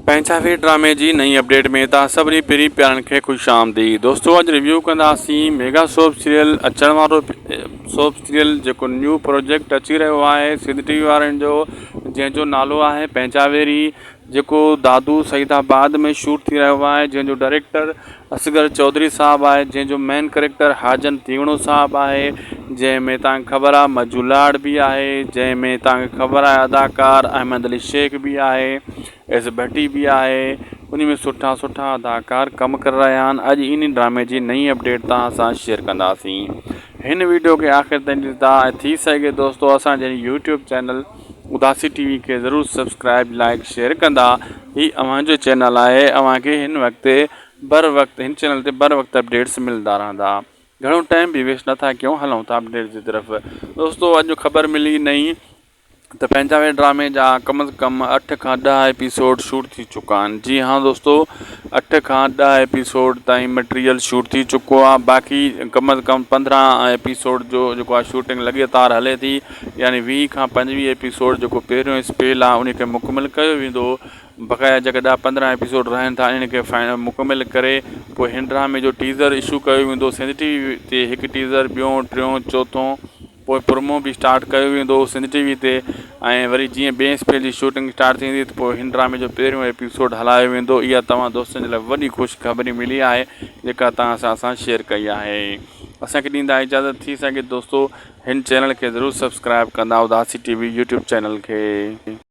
پنهنجا ڊرامي جي نئين اپڊيٽ ۾ توهان سڀني پرين پيارن کي خوش آمديد دوستو اڄ ريويو ڪنداسين ميگا سوپ سيريل اچڻ وارو سوپ سيريل جيڪو نيو پروجيڪٽ اچي رهيو آهي سنڌ ٽي وي وارن جو جنهن جو نالو آهي پنهنجا ويري جيڪو دادو سعيد آباد ۾ شوٽ ٿي رهيو آهي جنهن جو ڊائريڪٽر اصغر چوڌري صاحب آهي جنهن جو مين ڪريڪٽر حاجن تيوڻو صاحب آهي جنهن ۾ توهان کي خبر آهي مجو لاڙ به آهي جنهن ۾ توهان کي خبر آهي اداڪار احمد علي شيخ به آهي ايس ڀٽي به آهي ان ۾ سٺا سٺا اداڪار ڪم ڪري رهيا آهن اڄ ان ڊرامي جي نئين اپڊيٽ توهان سان شيئر ڪنداسين هن ويڊيو کي آخر تائين ڏسندا ۽ ٿي سگهي دوستو اسان جي يوٽيوب چينل اداسي ٽي وي کي ضرور سبسڪرائب لائيڪ شيئر ڪندا هي اوهان جو چينل آهي اوهان کي هن وقت بر وقت هن چينل تي بر وقت اپڊيٽس ملندا رهندا گهڻو ٽائيم به ويسٽ نٿا ڪيون هلون ٿا اپڊيٽس جي طرف دوستو اڄ خبر ملي نئين ته پنهنجا وي ڊرامي جا ڪم از ڪم اٺ کان ڏهه ايپيسوڊ شوٽ ٿي چڪا آهن جي ها دوستو اٺ کان ڏهه ايپيسوڊ تائين مٽيريل شوٽ ٿي چڪو آهي باقي ڪم از ڪم پندرهن ايپيسوڊ جو جيڪو آهي شوٽنگ لڳاتار هلي ٿي يعني ويهه کان پنجويهه ايپيسوڊ جيڪو پهريون اسپيل آهي ان کي مڪمل ڪيو ويندو بقايا جيڪا ڏهه پندرهن ايپيسوڊ رهن ٿا انهن کي فائنل مڪمل ڪري پوء هن ڊرامي جو ٽيزر اشو ڪيو ويندو سنڌ ٽي وي تي هڪ ٽيزر ٻيو ٽيون چوٿون پوء پرومو به اسٽارٽ ڪيو ويندو سنڌ ٽي وي تي ۽ وري جيئن ٻئي اسپيل جي شوٽنگ اسٽارٽ ٿيندي ته پوء هن ڊرامي جو پهريون ايپيسوڊ هلايو ويندو اها توهان دوستن جي لاء وڏي خوشخبري ملي آهي جيڪا توهان سان اسان شيئر ڪئي آهي اسان کي ڏيندا اجازت ٿي سگهي دوستو هن چينل کي ضرور سبسڪرائب ڪندا Udasi T V YouTube channel کي.